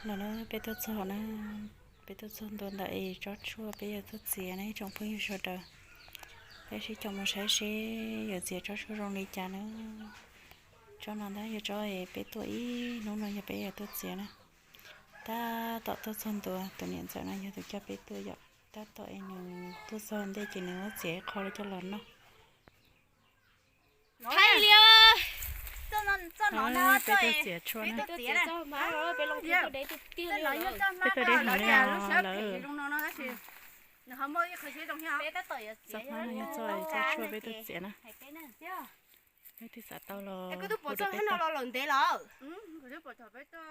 No na, peb tuaj txog na, peb tuaj txog ntua ntawm es tsob tshuaj peb yuav tuaj txiav na ib tsoom phooj ywg sawv daws. Peb sib cog mus saib seb yuav txiav tsob tshuaj zoo li cas na. Tsob no ntag yog tsob es peb tuaj ib hnub no yog peb yuav tuaj txiav na. Tab tom tuaj txog ntua, tus niam ntxawm no yog tus coj peb tuaj yom. Tab tom es nws tuaj txog ntej ces nws muab txiav ib qho coj los noj. Thaij li, peb tuaj txiav tshuaj na. Peb tuaj deb heev li os lawm. Txoj hmab no yog txoj tshuaj peb tuaj txiav na. Leej twg xav tau los hu rau peb tau.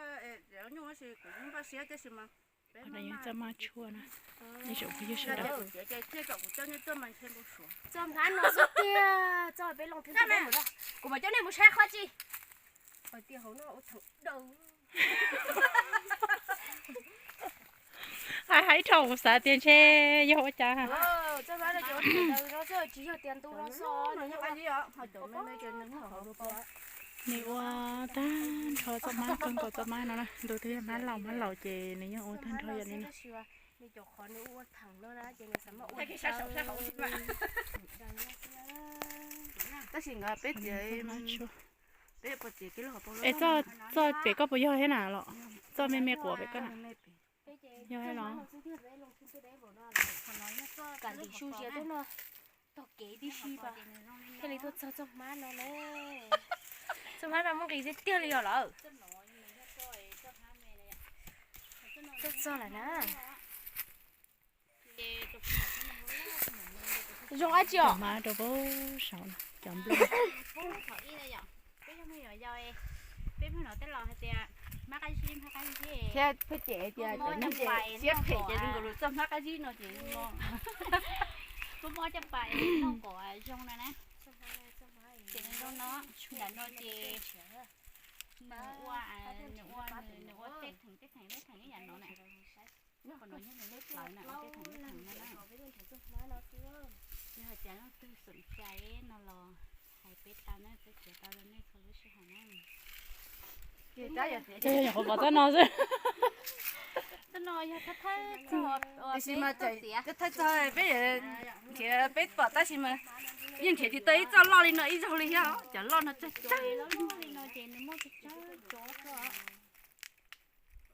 Qhov no yog txoj hmab tshuaj na, ib tsoom phooj ywg sawv daws. Txoj hmab no xwb tiag, txoj peb loo thwb teb mus, kuv mam coj nej mus saib qhov tsis. Hais hais dhau kuv xav tias ntshe yog ua cas. Tsis yog tias ntu no xwb. Nws ua tag nrho txoj hmab kawg nkaus txoj hmab no na, ntu twg yog hmab laus hmab laus ces nws yeej ua tag nrho yam li no. Tab sis nkawd peb txiav, es txoj pem koj puas yog thiab na los? Txoj me me quav pem koj na, yog thiab los? Tog kev tib si pas thiaj li tuaj txog txoj hmab no na. Txoj hmab no muaj nqis tiag tiag li os lawm. Tuaj txog lawm na. Zoo dab tsi os? Hmab rau pab saum no, cov nplooj. Peb yog me nyuam yaus, peb pheej hnov tej laus hais tias hmab qab zib, hmab qab zib. Thiab pheej cem tias cov neeg siab phem ces li nkaus lus txoj hmab qab zib no ces muaj mob caj pas noj kom zoo no na. Ces zoo no, nram no ces nws ua, nws ua, nws ua tej theem tej theem tej theem ib yam no na. Qhov no yog nws lub plawv na, ua tej theem tej theem no na. Yog hais tias leej twg xom cai no los hais peb tau na, peb txiav tau rau nej txhua lub sij hawm na. Nyuam qhuav pom txoj no xwb. Txoj no yog thawj thawj txog, tiam sis mas txoj thawj txog peb nrhiav peb pom tab sis mas yeej nrhiav tsis tau ib txoj loj li no ib zaug li thiab, cov loj no tsawg tsawg li no ces nws muaj tsawg tsawg cov xwb.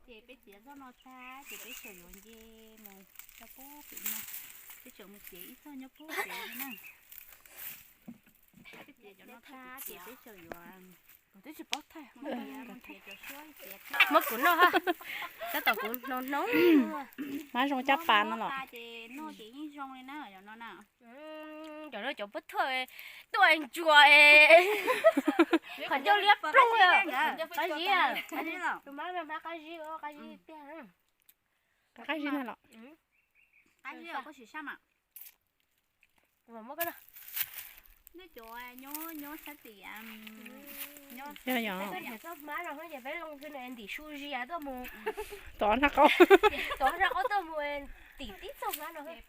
Ces peb txiav txoj no tag ces peb tseem yuav nce mus rau pem no, peb tseem mus txiav ib txoj nyob pem no na. Peb txiav cov no tag ces peb tseem yuav, peb tsis paub thaij, muab kuv noj, tab tom kuv hnov hnov. Hmab zoo caj pas no los? Ces noj ces yeej zoo li na, cov no na. Cov no cov pub thuaj tuaj ntsuas, qhov ncauj liab ploog li. Qab zib, qab zib, qab zib tiag. Qab zib no los? Qab zib, koj sim sab mas. Nej cov nyob sab tim, txoj hmab no ces peb loo ntim su zis tuaj mus, tov nraj qaub, tov nraj qaub tuaj mus tim tib txoj hmab no. Peb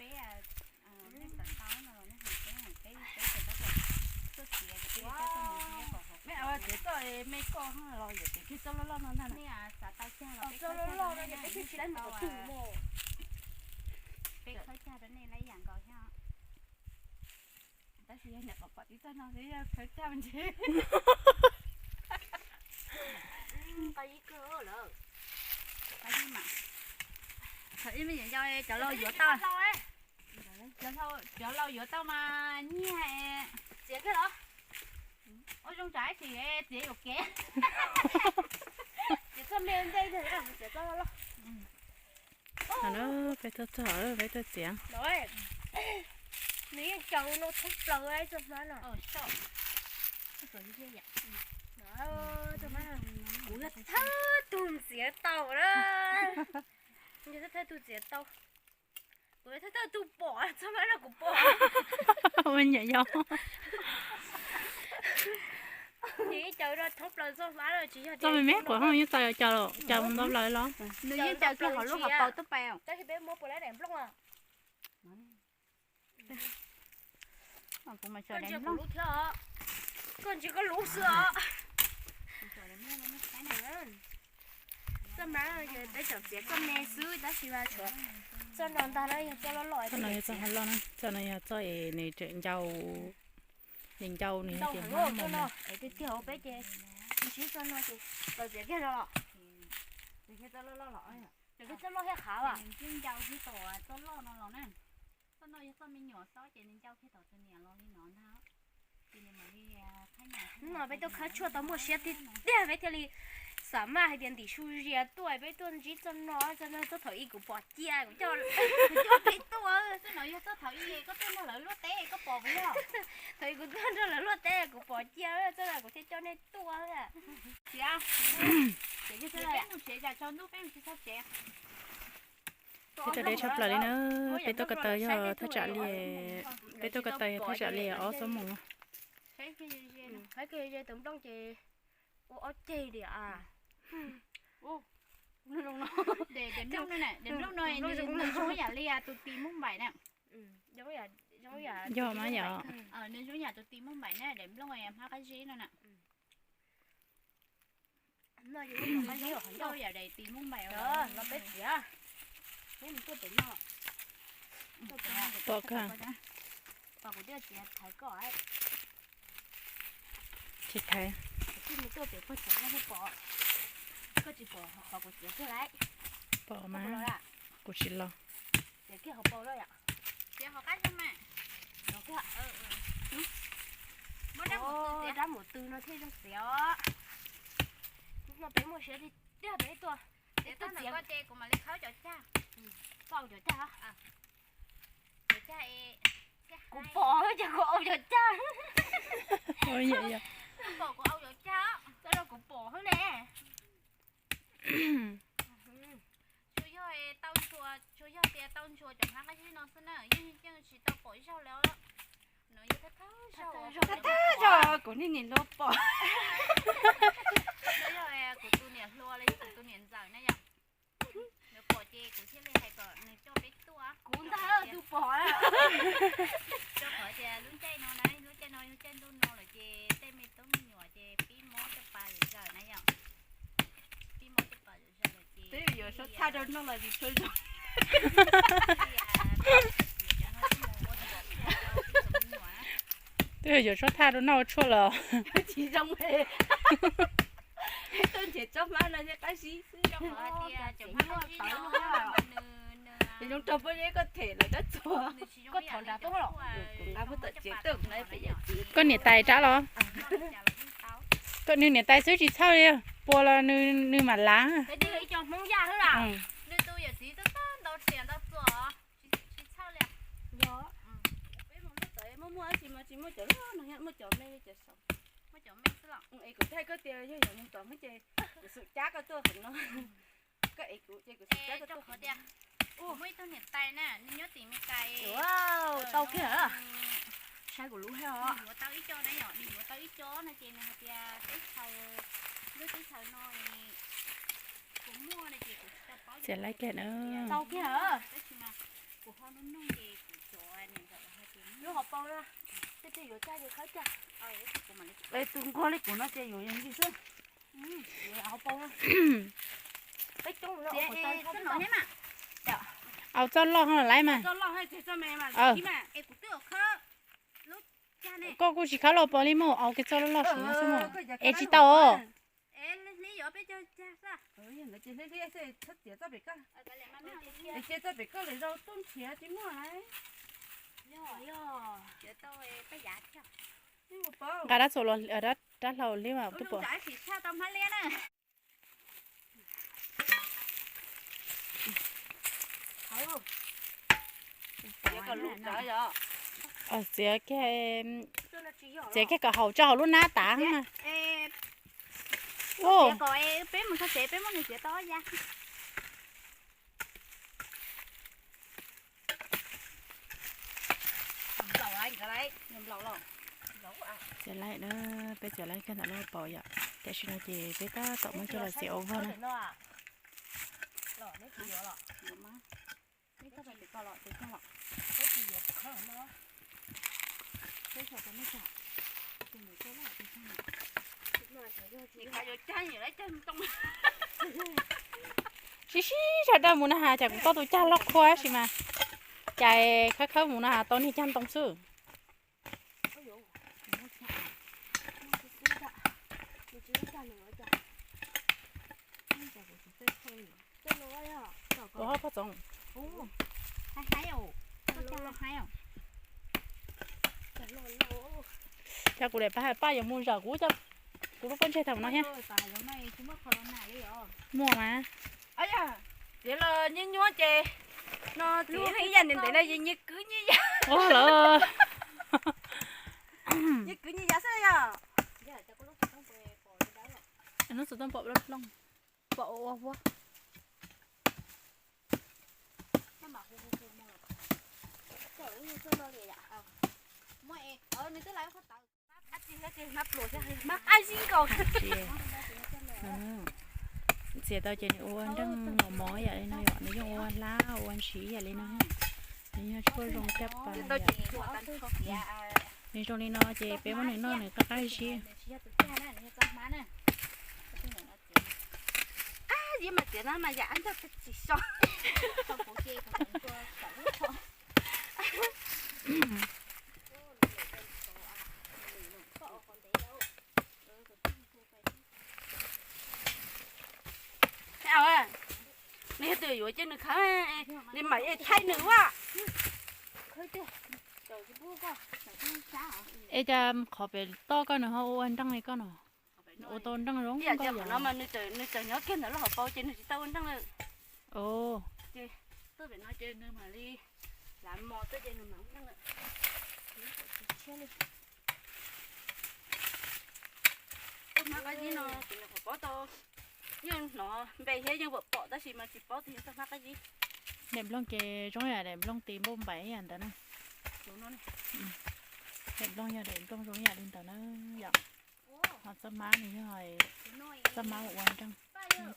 txiav txoj me koj los yog txiav kiag txoj loj loj no ntag. Txoj loj loj no ces peb thiaj tsis lab mus tus mus. Peb khawb cag rau nej lab yam nkaus thiab. Tab sis yog nyuam qhuav pom tib txoj no xwb yog khawb cag me ntsis. Qab zib kawg lawm. Qab zib mas. Thaum ib me nyuam yaus cov laus yuav tau, cov laus yuav tau mas nyiag. Txiav kiag los? Ua zoo tsam ib sim txiav yuam kev. Txiav txoj me ntej, txiav txoj loj loj. Peb tuaj txog, peb tuaj txiav. Nws yeej caum no thoob plaws txoj hmab no. Kuv yog thawj tug txiav tau na. Kuv yog thawj tug txiav tau. Kuv yog thawj tug pom txoj hmab no kuv pom. Ua nyuam yaus. Nws yeej caum no thoob plaws txoj hmab no tsis yog txoj me me quav hoob yeej txaus caum, caum mus ntau plaws los. Nws yeej caum kiag hauv lub hauv paus tuaj pais. Tab sis peb muab puas lab daim nplooj. Koj ntsia kuv lub thiab os. Koj ntsia koj lub xwb os. Koj mas peb tseem txiav koj me xwb tab sis mas tshuav txoj no ntag na, yog txoj loj loj. Txoj no yog txoj loj na, txoj no yog txoj es nws tseem ncau, nws ncau nws ncau hlob no. Es tiag tiag peb ces ntsib txoj no ces txiav kiag no los. Txiav kiag txoj loj loj los. Txiav kiag txoj loj thiaj qhav as. Nws ncau tsis tau txoj loj no los na. Txoj no yog txoj me nyuam xwb ces nws ncau kiag tom tus niam los li no ntag. No peb tuaj khawb tshuaj tau muaj siab tiag tiag peb thiaj li xam maj hais tias ntim su zias tuaj peb tuaj ntsib txoj no, txoj no txoj thaum ub kuv pom cia kuv coj, kuv coj peb tuaj. Txoj no yog txoj thaum ub koj tuaj nrog lawv luaj teb koj pom puas yog? Thaum ub kuv tuaj nrog lawv luaj teb kuv pom cia, txoj no kuv thiaj coj nej tuaj. Peb mus tsev, tsam tsaus ntuj peb mus tsis txog tsev. Peb tuaj deb tshaj plaws li na, peb tuaj ko taw yog thaj tsam li, peb tuaj ko taw yog thaj tsam li ob xuab moos. Tus nplooj ces ua ob ceg li a. Daim nplooj no, daim nplooj no nws zoo yam li tus tis muaj npaim na. Yog mas yom. Nws zoo yam tus tis muaj npaim na, daim nplooj hmab qab zib no na. Yog daim tis muaj npaim los peb txiav. Pom kawg. Pom kuv twb txiav thaiv koj. Tsis thaiv. Kuv twb mus tuaj pem pog tsev no pom. Koj tsis pom qhov kuv txiav kiag lawm? Pom mas, kuv tsis los. Txiav kiag hauv paus lawm yom. Txiav hauv qab zog mas. Rab mus tw no thiaj zoo txiav os. No peb muaj siab tiag tiag peb tuaj. Peb tuaj txiav. Koj ces kuv mam li khawb cov cag. Koj au cov cag. Cov cag, kuv pom ces kuv au cov cag. Pom kuv au cov cag. Txoj no kuv pom xwb ne. Tsuas yog tau ntshua, tsuas yog tias tau ntshua cov hmab qab zib no xwb na, yeej yeej tsis tau pom zaug li os. Nws yog thawj thawj zaug, thawj thawj zaug kuv niag niam hluas pom. Yog kuv tus niam hluas los yog kuv tus niam ntxawm na yom. Nws pom ces kuv thiaj li hais kom nws coj peb tuaj. Kuv ntag tus pom. Rau qhov tias lub caij no na, lub caij no yog caij ntuj no lawm ces tej me tub me nyuam ces pib mob caj pas zom zaws na yom. Pib mob caj pas zom zaws lawm ces twb yuav suab thaj rau noj los tsis tshua zoo. Twb yuav suab thaj rau noj ua tshuaj los tsis zoo. Tuaj nrhiav tsob hmab no thiaj qab zib xwb. Ces zoo rau poj niam koj them lawv rab txuas. Koj thov nrad tuaj los. Kuv nqa puag tom tsev tuaj na peb yawm txiv. Koj niam tais rab los? Koj nws niam tais xwb tsis txhawj li, puas los nws mam lav. Ib co Hmoob Yaj xwb las. Nws tus yawm txiv twb ntau riam ntau txuas tsis txhawj li. Yog peb mus lub txawv muaj muaj tsis mas tsis muaj cov loj no, muaj cov me cov saud. Muaj cov me xwb los? Es kuv thiaj koj tias yog yog nws tom Hmoob ces kuv xum cab koj tuaj qhov no. Koj es kuv ces kuv xum cab koj tuaj qhov tias. Kuv muaj ib tug niam tais na, nws nyob tim Meskas. Tau kiag. Saib kuv lub hais os. Nws yuav tau ib co na yom, nws yuav tau ib co no ces nws hais tias teb chaws, lub teb chaws no kuv muaj no ces kuv tsis tau paub. Txiav laib kiag na. Tau kiag. Tab sis mas kuv ho nug nug ces kuv cov niam ntxawm hais tias lub hauv paus na, tej twg yuav caj ces khawb caj. Es tus nquag li kuv no ces yuav yog ntsis xwb. Au txoj loj ho laib mas. Koj kuj tsis khawb los pom li mas, au kiag txoj loj loj saum no xwb mas. Es tsis tau os. Nqa rab txuas los, rab hlau li mas twb pom. Txiav kiag, txiav kiag kom haum tso hauv lub hnab tas na. Peb mus txog tsev peb muab nws txiav tau ya. Txiav laib na, peb txiav laib kiag ntawm lub paus yom. Tam sim no ces peb tab tom muab coj los txiav ua vog na. Sib sib zog dawj mus na has, cas kuv tau tus cag loj qhua tab sis mas cas khawb khawb mus na has tau niag cag ntoo xwb. Ua hauv poj txoov. Cas kuv daim paj hais paj yuav mus zawm kuv cov, kuv lub pob ntseg thaum no thiab. Muaj mas. Txiav los nyuaj nyuaj ces no txiv ib yam ntev ntev no ces nyias kwv nyias yam. Ua lawm. Nyias kwv nyias yam xwb yom. Hnub txov tooj pom loj plooj, pom ua ua huab. Txiav tau ces nws ua nreej mos mos yam li no yom, nws yeej ua hlab ua ntshiv yam li no. Nws yog tshuaj zoo caj pas yom. Nws zoo li no ces peb muab nws noj nws qab qab zib. Nws yog tus yuav cia nws khawb, nws mam li thaij nws ua. Es cas qhov pem toj koj nws ho ua nreej li koj no? Ua tau nreej zoo nkauj yom. Nws tseem nyob kiag ntawm lub hauv paus ces nws tsis tau ua nreej lawm. Ces tuaj pem no ces nws mam li lav mos tuaj ces nws mam ua nreej lawm. Txoj hmab qab zib no ces nyuam qhuav paub tau, yeej hnov npe thiab yeej pom pom tab sis mas tsis paub tias yog txoj hmab qab zib. Daim nplooj ces zoo yam daim nplooj tis npauj npaim yam ntawd na. Daim nplooj yog daim nplooj zoo yam li ntawd na yom. Ho txoj hmab nws yog txoj hmab ua nreej,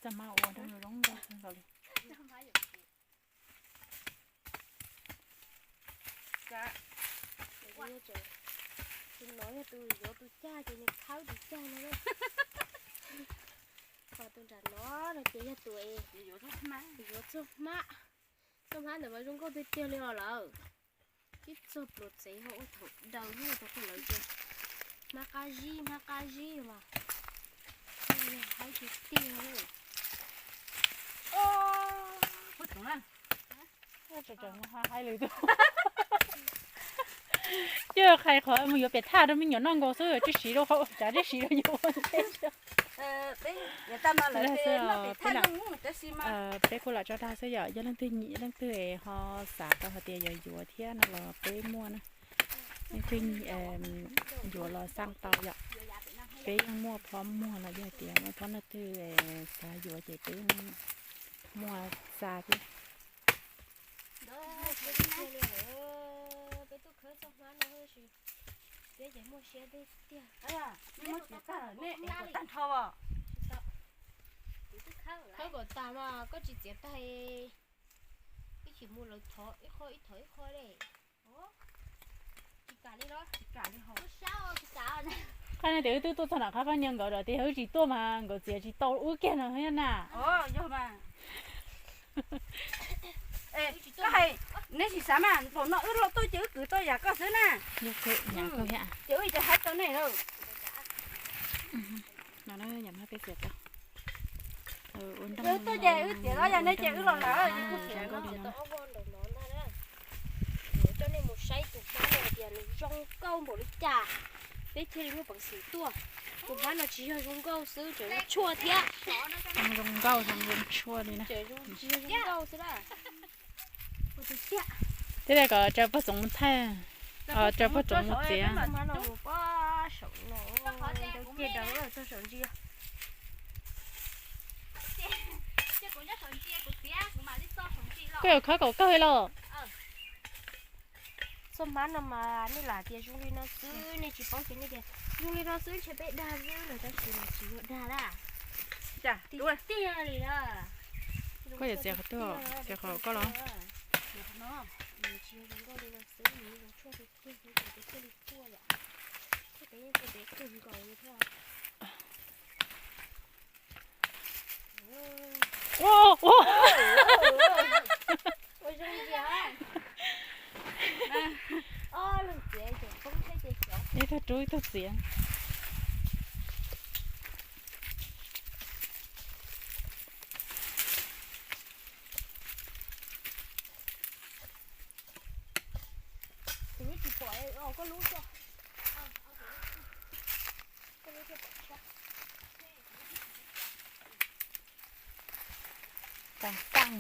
txoj hmab ua nreej zoo nkauj kawg nkaus li. Tus no yog tus yuav tus cag ces nws khawb tus cag no. Ho tus nram no no ces yog tus es yuav txoj hmab. Txoj hmab ntawd mas zoo nkauj tiag tiag li os lawm. Ib txoj pluas txev ho ua thaum daws nyob rau qhov lawv tias hmab qab zib, hmab qab zib mas haib tiag tiag li. Coj qhia qhov mus yuav pem thaj rau me nyuam noj nkaus xwb, tsis siv rau qhov cas, tsis siv rau yus ua ntej. Peb kuj lam tso dag xwb yom, yog leej twg nyiam leej twg ho xav tau hais tias yuav yuav thiab no los peb muaj na. Leej twg yuav los xa tau yom. Peb yeej muaj phob muag los yog tias muaj phob leej twg xav yuav ces peb muaj xa thiab. Peb tuaj khawb txoj hmab no, peb ces muaj siab tiag tiag. Khawb kom tag mas koj tsis txiav tag, ib chim mus lawv thov ib qho ib thov ib qho li. Qhov no tias wb twb tuaj txog nram qab qab nyo nkawd lawm tias wb tsis tuaj mas nkawd txiav tsis tau wb kiag no thiab na. Neb tsis xav mas npaum no wb los tuaj ces wb kwv tau yam koj xwb na. Ces wb cov haib tau nej lawm. Tuaj ces wb tiav los yog neb ces wb los lawm. Coj nej mus saib tus hmab no tias nws zoo nkauj npaum li cas, peb thiaj li muaj peev xwm tuaj. Tus hmab no tsis yog zoo nkauj xwb, tseem zoo tshuaj thiab. Zoo nkauj zoo tshuaj li na. Tsis yog zoo nkauj xwb na. Thiab kom tsaws pog txoov mus thaij, tsaws pog txoov mus txiav. Koj yuav khawb kom kawg los. Txoj hmab no mas nej lam tias zoo li no xwb, nej tsis paub ces nej tias zoo li no xwb, ntshe peb dag xwb los tab sis mas tsis yog dag na. Tiag tiag li na. Koj yuav txiav qhov twg, txiav qhov koj los? Tsis yog zoo nkauj li no xwb, nws zoo tshuaj tiag tiag, peb thiaj li tuaj yom. Peb yeej tuaj peb kawg nkaus li thiab. Ua, ua. Ua zoo li os. Ob leeg txiav ces poob thiab ces xyov. Ib tug rub ib tug txiav. Kuv yeej tsis pom os, koj lub xwb. Koj lub thiaj pom tshaj. Tag tag.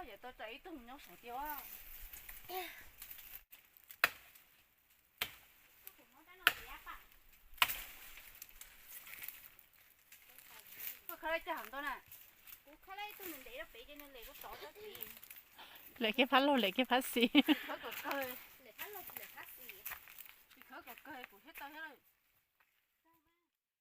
Yawm tau tso ib tug nyob saum tiag. Koj khawb lawm cog hov ntau na. Kuv khawb lawm ib tug ntev ntev rau pem ces nws lem rau tod tod tid. Lem kiag phab laug lem kiag phab xis. Khawb kom kawg. Lem phab laug lem phab xis. Tsis khawb kom kawg kuv thiaj tau thiab.